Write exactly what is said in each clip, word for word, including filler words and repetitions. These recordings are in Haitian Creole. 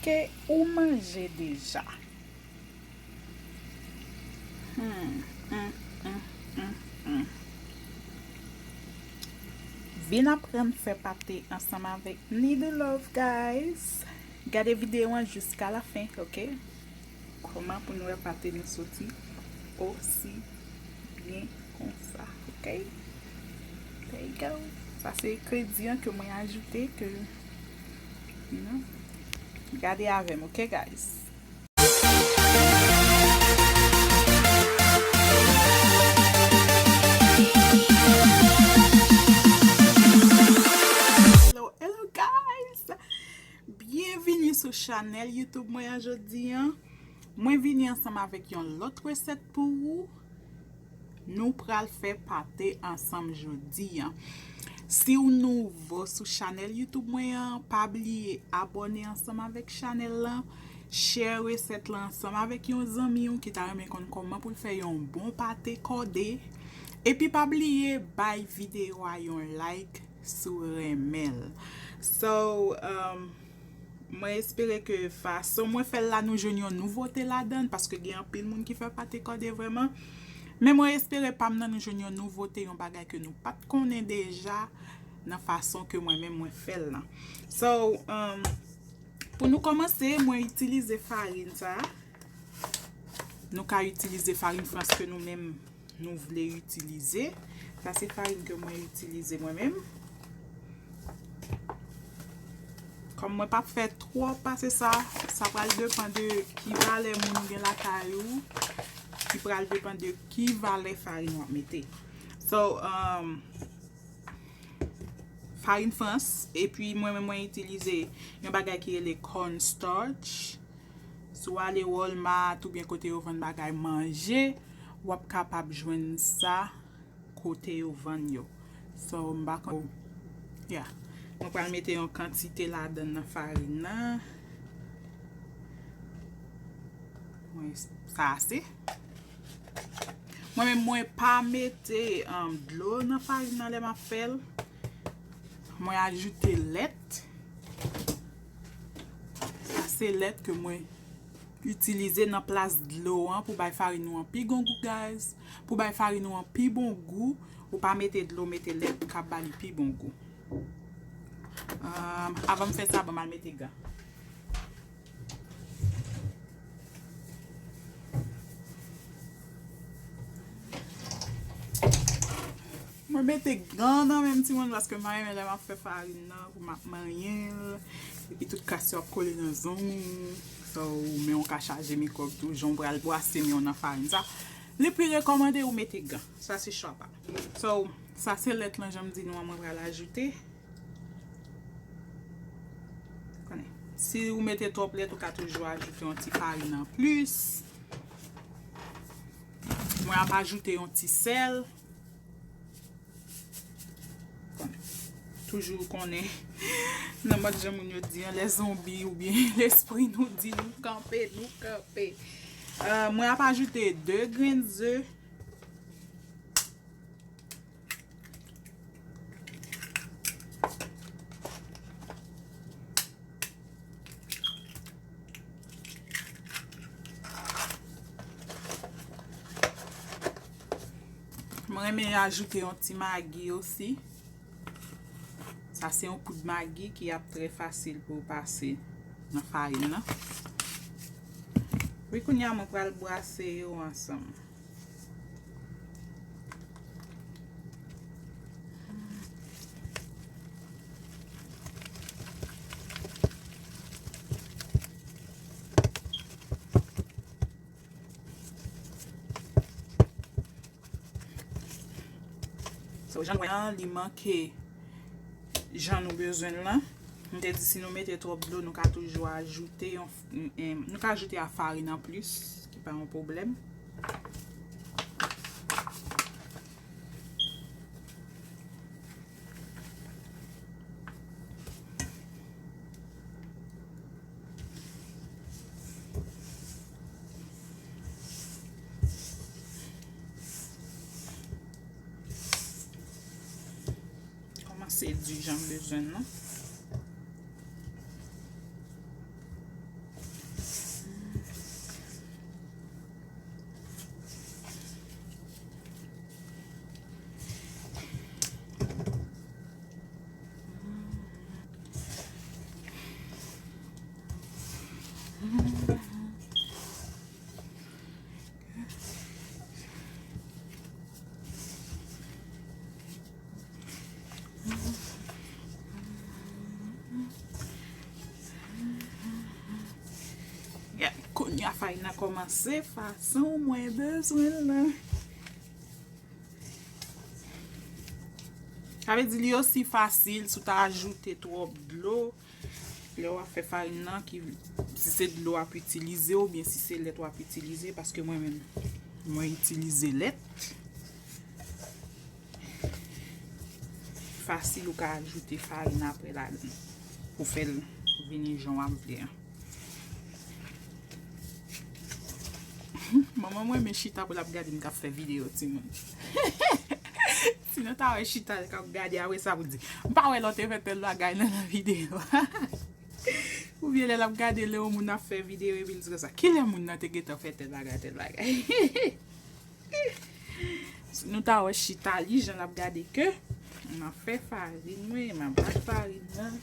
Ke ou manje deja? Hmm, hmm, hmm, hmm, hmm. Vin aprann fè pate ansanm avèk Nidoulove, guys. Gade videyo an jiska la fen, ok? Kòman pou nou wè pate nou soti osi byen konsa, ok? There you go. Sa se engredyan ke mwen ajoute, ke, you know. Gade avè m, ok, guys? Hello, hello, guys! Byenvini sou chanèl YouTube mwen an jodi an. Mwen vini ansanm avèk yon lòt resèt pou ou. Nou pral fè pate ansanm jodi an. Si w nouvo sou chanèl YouTube mwen an, pa bliye abòne ansanm avèk chanèl lan, share resèt lan ansanm avèk yon zanmi w ki ta renmen konn kòman pou l fè yon bon pate kòde. Epi pa bliye bay videyo a yon like si w renmen l. So, um, mwen espere ke fason mwen fè l la, nou jwenn yon nouvote ladan l, paske gen anpil moun ki fè pate kòde vrèman. Men mwen espere pa m nan nou jwenn yon nouvote, yon bagay ke nou pa t konnen deja nan fason ke mwen menm mwen fè l lan. So, um, pou nou kòmanse, mwen itilize farin sa. Nou ka itilize farin frans ke nou menm nou vle itilize. Sa se farin ke mwen itilize mwen menm. Kòm mwen p ap fè twòp pase sa, sa pral depann de ki valè moun ou gen lakay ou, ki pral depann de ki valè farin w ap mete. So, um, farin frans, epi mwen menm mwen itilize yon bagay ki rele corn starch. Si w ale Walmart oubyen kote yo vann bagay manje, w ap kapab jwenn sa kote yo vann yo. So, m pa konn, yeah. Mwen pral mete yon kantite ladan nan farin nan. Mwen, sa ase. Mwen menm, mwen pa mete, um, dlo nan farin nan lè m ap fè l. Mwen ajoute lèt. Sa se lèt ke mwen itilize nan plas dlo an pou bay farin nou an pi gon gou, guys. Pou bay farin nou an pi bon gou, ou pa mete dlo, mete lèt k ap ba li pi bon gou. Um, avan m fè sa, ban m al mete gan. Mwen mete gan nan men m timoun paske m pa renmen lè m ap fè farin nan pou m ap manyen l. Epi tout kras yo ap kole nan zong ou. So, men w ka chaje mikwòb tou. Jan w pral bwase men w nan farin sa. Li pi rekòmande ou mete gan. Sa se chwa pa m. So, sa se lèt lan jan m di nou an mwen pral ajoute. Konnen, si ou mete twòp lèt, ou ka toujou ajoute yon ti farin an plis. Mwen ap ajoute yon ti sèl. Konnen, toujou konnen, nan mòd jan moun yo di an, lè zonbi oubyen lespri nou di nou kanpe, nou kanpe. Euh, mwen ap ajoute de grenn ze. Mwen renmen ajoute yon ti magi osi. Sa se yon poud magi ki ap trè fasil pou pase nan farin nan. Wi, kounye a mwen pral bwase yo ansanm. So, jan nou wè an, li manke jan nou bezwen l lan. M te di si nou mete twòp dlo, nou ka toujou ajoute yon, em, nou ka ajoute a farin an plis, ki pa yon pwoblèm. Kòmanse di jan m bezwen l lan. Farin nan kòmanse fason mwen bezwen l lan. Sa vle di li osi fasil si w ta ajoute twòp dlo lè w ap fè farin nan, ki, si se dlo w ap itilize oubyen si se lèt w ap itilize, paske mwen menm, mwen itilize lèt. Fasil, ou ka ajoute farin apre ladan pou fè l vini jan w ap vle an. Manman mwen, men chita pou l ap gade m k ap fè videyo, timoun. Si nou ta wè chita k ap gade apre sa, pou di, "M pa wè lè w te fè tèl bagay nan, nan videyo." Oubyen lè l ap gade lè yon moun ap fè videyo epi l di konsa, "Kilè moun nan te gentan fè tèl bagay, tèl bagay?" Si nou ta wè chita li, jan l ap gade ke m ap fè farin mwen, m ap bat farin nan.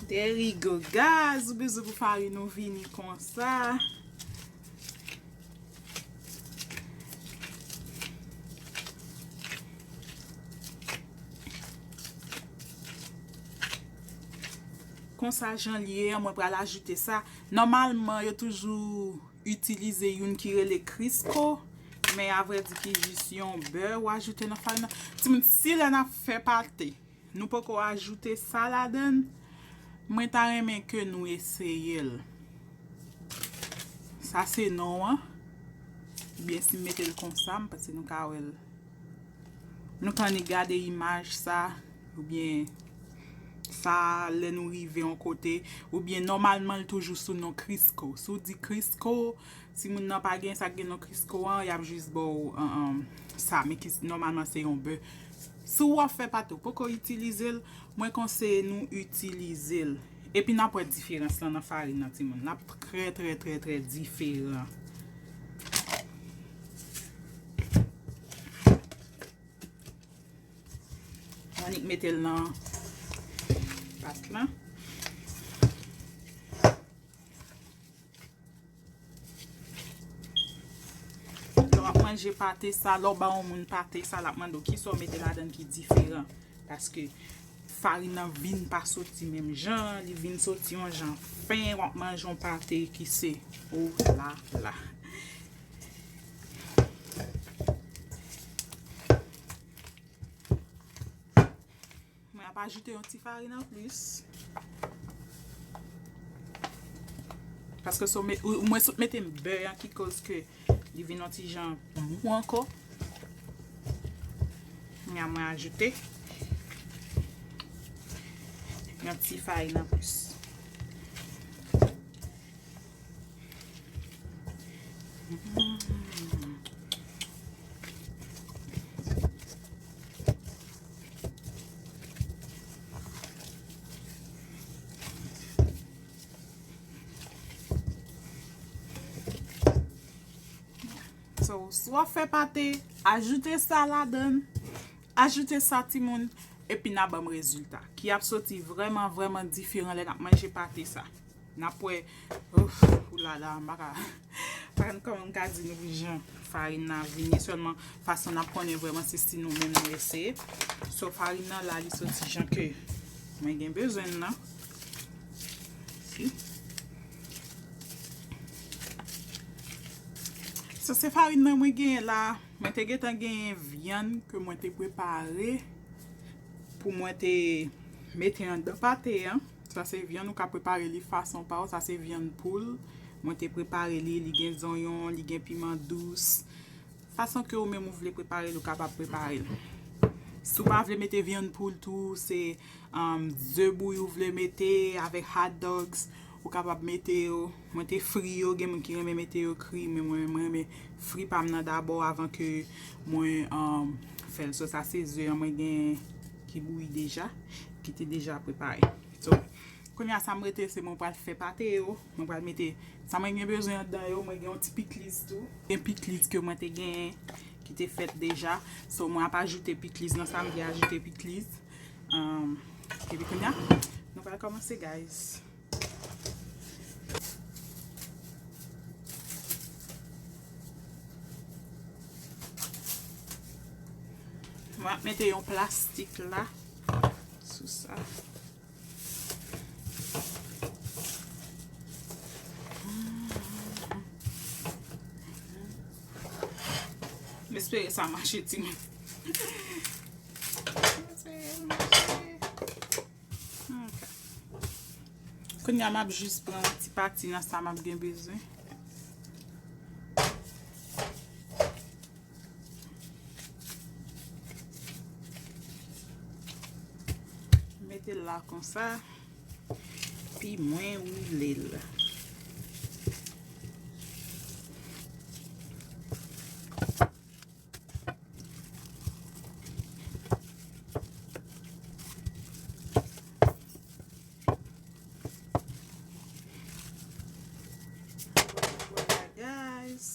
There you go, guys. Ou bezwen pou farin ou vini konsa. Konsa jan li ye an, mwen pral ajoute sa. Nòmalman, yo toujou itilize youn ki rele Crisco, men avrèdi ki jis yon bè ou ajoute nan farin nan. Timoun, si lè n ap fè pate, nou poko ajoute sa ladan l, mwen ta renmen ke nou eseye l. Sa se non an. Oubyen si m mete l konsa, m panse nou ka wè l. Nou ka annik gade imaj sa, oubyen sa lè nou rive yon kote, oubyen nòmalman l toujou sou non Crisco. Si w di Crisco, si moun nan pa gen sa k gen non Crisco an, y ap jis ba w, an, an, sa, men ki nòmalman se yon bè. Si w ap fè pate w poko itilize l, mwen konseye nou itilize l. Epi n ap wè diferans lan nan farin nan, timoun. L ap trè, trè, trè, trè diferan. Mwen annik mete l nan pat lan. Lè w ap manje pate sa, lè w ba yon moun pate sa, l ap mande w kisa w mete ladan l ki diferan. Paske farin nan vin pa soti menm jan, li vin soti yon jan fen, w ap manje yon pate ki se, oh la la. Mwen ap ajoute yon ti farin anplis. Paske so me, ou, mwen sot mete bè an ki koz ke li vin yon ti jan mou ankò. Kounye a mwen ajoute yon ti farin anplis. So, si w ap fè pate, ajoute sa ladan. Ajoute sa, timoun, epi n a ban m rezilta ki ap soti vrèman, vrèman diferan lè n ap manje pate sa. N ap wè, ouf, oulala, m pa ka, pa konn kòman m ka di nou jan farin nan vini, sèlman fason n ap konnen vrèman se si nou menm nou eseye. So, farin nan la, li soti jan ke mwen gen bezwen l nan. Si. So, se farin nan mwen genyen la. Mwen te gentan genyen vyann ke mwen te prepare pou mwen te mete anndan pate an. Sa se vyann, ou ka prepare li fason pa w. Sa se vyann poul. Mwen te prepare li, li gen zonyon, li gen piman dous. Fason ke ou menm ou vle prepare l, ou kapab prepare l. Si w pa vle mete vyann poul tou, se, um, ze bouyi ou vle mete avèk hot dogs, ou kapab mete yo. Mwen te fri yo, gen moun ki renmen mete yo kri, men mwen, mwen renmen fri pa m nan dabò avan ke mwen, um, fè l. So, sa se ze an mwen gen ki bouyi deja, ki te deja prepare. So, kounye a sa m rete, se mwen pral fè pate yo. Mwen pral mete sa mwen gen bezwen anndan yo. Mwen gen yon ti pikliz tou. Gen pikliz ke mwen te gen ki te fèt deja. So, mwen ap ajoute pikliz nan sa m vle ajoute pikliz. Um, epi kounye a, nou pral kòmanse, guys. Mwen ap mete yon plastik la. Tout sa. M espere sa mache, timoun. M espere l mache. Ok. Kounye a, m ap jis pran yon ti pati nan sa m ap gen bezwen. Mete l la konsa. Pi mwen woule l. Voilà, guys.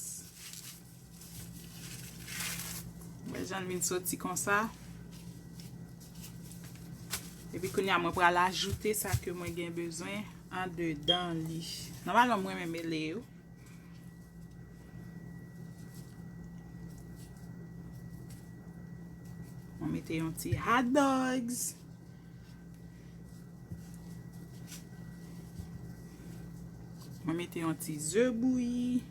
Wè jan l vin soti konsa. Epi kounye a, mwen pral ajoute sa ke mwen gen bezwen andedan li. Nòmalman, mwen renmen mele yo. Mwen mete yon ti hot dogs. Mwen mete yon ti ze bouyi.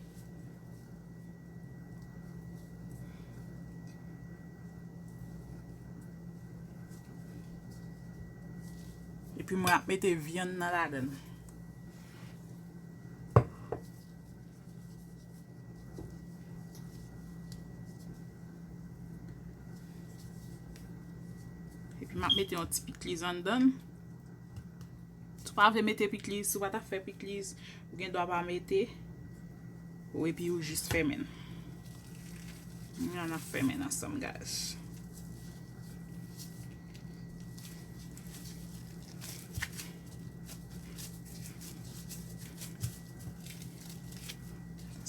Epi mwen ap mete vyann nan ladan l. Epi m ap mete yon ti pikliz anndan l. Si w pa vle mete pikliz, si w pa ta fè pikliz, ou gen dwa pa mete. Ou epi ou jis fèmen l. Kounye a n ap fèmen l ansanm, guys.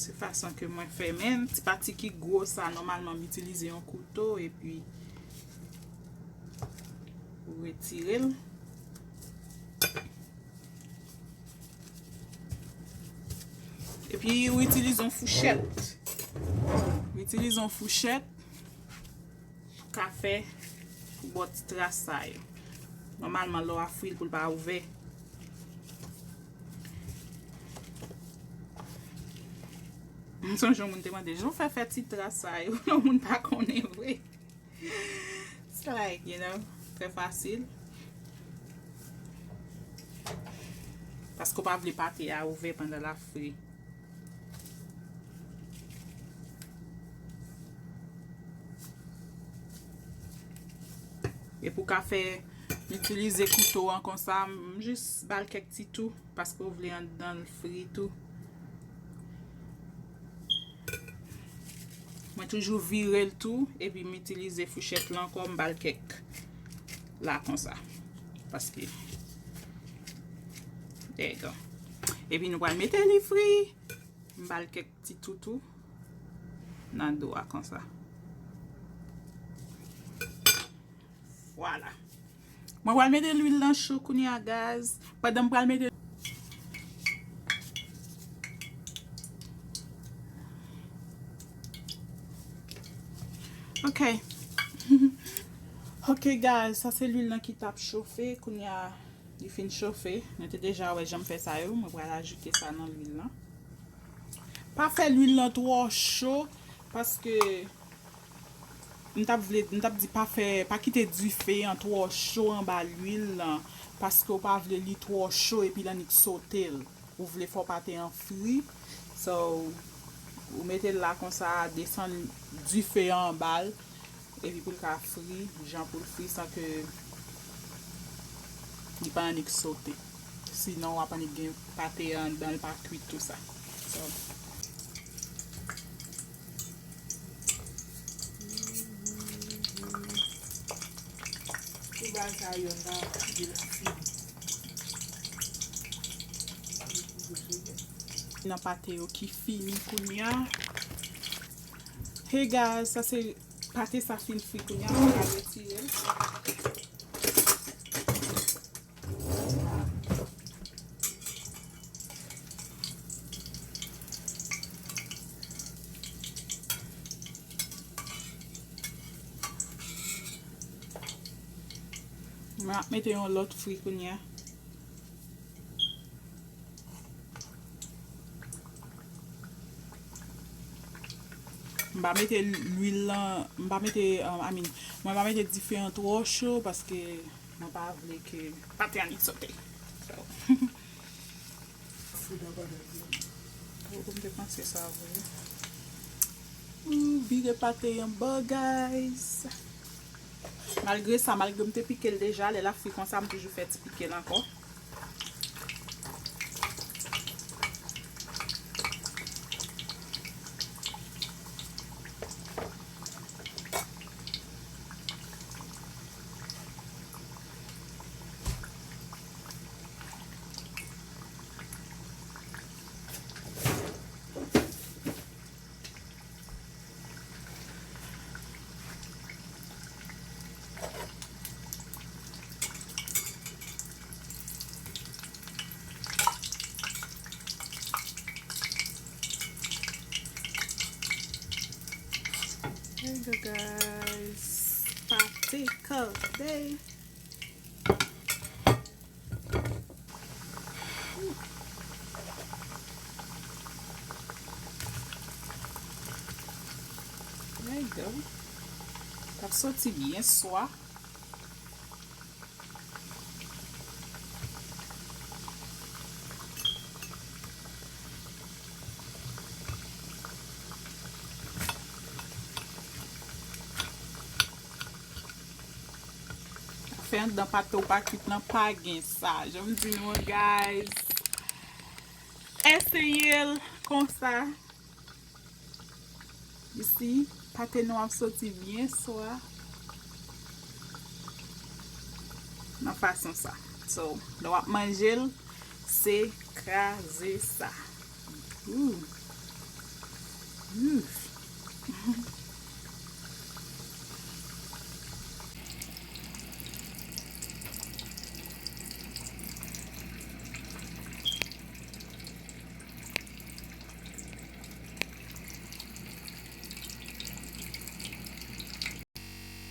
Se fason ke mwen fèmen l. Ti pati ki gwo sa, nòmalman, m itilize yon kouto epi ou retire l. Epi ou itilize yon fouchèt. Ou itilize yon fouchèt pou ka fè pou bò ti tras sa yo. Nòmalman, lè w ap fri l pou l pa ouvè. M sonje yon moun te mande, "Jan w fè fè ti tras sa yo?" Yon moun pa konnen vre. It's like, you know, trè fasil. Paske w pa vle pate a ouvè pandan l ap fri. E pou ka fè, m itilize kouto an konsa, m jis ba l kèk ti tou, paske w vle anndan l fri tou. Mwen toujou vire l tou, epi m itilize fouchèt la ankò, m ba l kèk la konsa. Paske, there you go. Epi nou pral mete li fri, m ba l kèk ti toutou nan do a konsa. Vwala. Mwen pral mete lwil nan cho kounye a, guys. Pandan m pral mete. Ok. Ok, guys, sa se lwil lan ki t ap chofe. Kounye a, li fin chofe. Nou te deja wè jan m fè sa yo. Mwen pral ajoute sa nan lwil lan. Pa fè lwil lan twò cho, paske m t ap vle, m t ap di pa fè, pa kite dife an twò cho anba lwil lan, paske w pa vle li twò cho epi l annik sote l. Ou vle fè w pate an fri. So, ou mete l la konsa, desann dife an anba l. Epi pou l ka fri, jan pou l fri san ke li pa annik sote. Sinon, w ap annik gen pate a anndan, l pa kwit tou sa. So, tout bagay sa yo, n ta di l fini. Nan pate yo ki fini kounye a. Hey guys, sa se pate sa fin fri kounye a, mwen ka retire l. Mwen ap mete yon lòt fri kounye a. M pa mete lwil lan, m pa mete, um, I mean, mwen pa mete dife an twò cho paske mwen pa vle ke pate a li sote. So, oh, m te panse sa vre. Ooh, vire pate anba, guys. Malgre sa, malgre m te pike l deja, lè l ap fri konsa, m toujou fè ti pike l ankò. There you go, guys. Pate kale. There you go. L ap soti byen swa. Fè anndan pate w pa kwit lan, pa gen sa. Jan m di nou an, guys. Eseye l konsa. You see, pate nou ap soti byen swa. Nan fason sa. So, lè w ap manje l, se kraze sa. Ooh. Ooh.